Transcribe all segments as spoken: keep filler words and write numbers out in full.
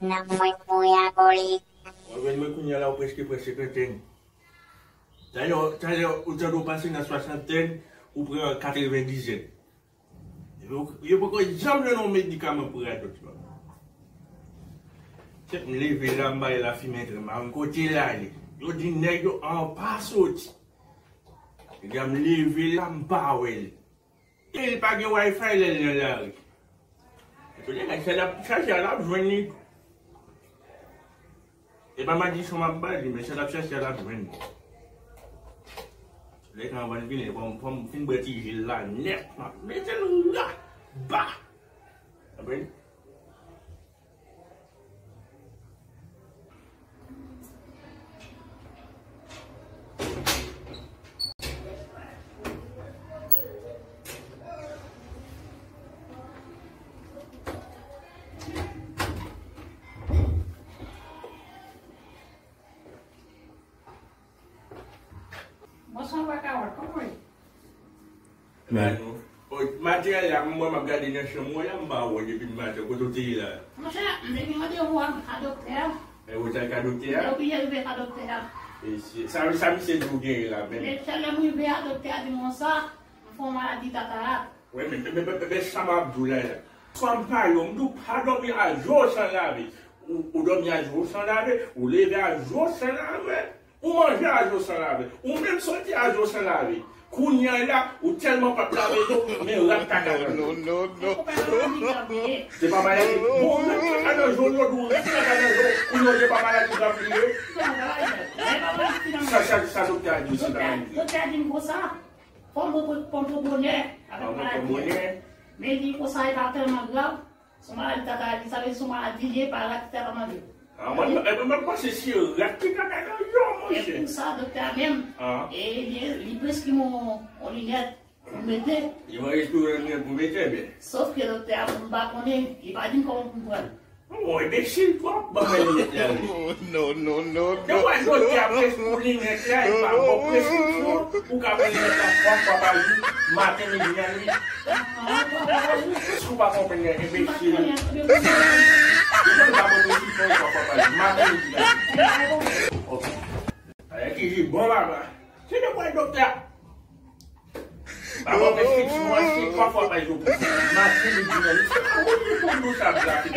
Nan mwen mouri abòli. Ou jwenn mwen kounye a la, ou prèske pran senkantèn. Talè, talè, ou tande w pase nan swasantèn, ou pran katrevendizèn. Yo, yo poko janm jwenn yon medikaman pou radòt yo. Kèt m leve la, m bay lafimen trè mal. Kote l ale? Yo di nèg yo an pa soti. Epi m leve la, m pa wè l. E li pa gen Wi-Fi lè l nan lari. Epi nèg sa l ap chache a, l ap jwenn li tou. E pa madison m ap ba li, men sa l ap chache a, l ap jwenn li. Lè k ap vin, fò m, fò m fin bwè ti ji l la nèt, m ap mete l ra, ba. Konprann? Bonswa, Papa Carole, kòman w ye? Ba nou. O, maten an la, m wè m ap gade nan chanm ou la, m pa wè w depi maten, kote w te ye la? Monchè, m te gen randevou ak, ak doktè a. E ou t al ka doktè a? Depi yè rive ka doktè a. Mesye, sa, sa misye di w genyen la menm? Mesye, lè m rive a, doktè a di m konsa, m fè yon maladi katarak. Wi, men, men, men, men, men sa m ap di w la, la. Swa m pale w, m di w pa dòmi a je w san lave. Ou, ou dòmi a je w san lave, ou leve a je w san lave. Ou manje a je w san lave. Ou menm soti a je w san lave. Kounye a la, ou tèlman p ap lave je w, men rat kaka nan je w. Non, non, non. Se pa maladi grav li ye. Bon, ou menm kaka nan je w, yo di w rat kaka nan je w. Kounye a, se pa maladi grav li ye. Sa, sa, sa doktè a di w, se pa maladi grav. Doktè a di m konsa, fò m pran, fò m pran bonè avèk maladi a. Men li konsa, e pa tèlman grav. Se yon maladi katarak, sa vle di se yon maladi li ye, pa rat ki ta ka manje w. Ah, mwen, mwen, mwen panse se rat ki kaka nan je w, monchè. E pou sa, doktè a menm, e, li, li preskri m yon, yon linèt pou m mete. Li mande si w yon linèt pou mete, men. Sòf ke doktè a, m pa konnen, li pa di m kòman pou m pran l. Ou enbesil twòp, ban mwen linèt la, wi. Non, non, non, non. Depi doktè a preskri w linèt la, li pa ba w preskripsyon, ou ka pran linèt la twa fwa pa jou, maten, midi, nan nwit. Èske w pa konprann, enbesil? Ou konn pa ban preskripsyon twa fwa pa jou, maten, midi, nan nwit. Ok. Alè ki di bon papa. Se de pwen doktè a. Papa preskripsyon an se twa fwa pa jou pou maten, midi, nan nwit. Se pa ou ki pou nou sa blafi.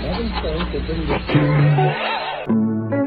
Eleven cents have been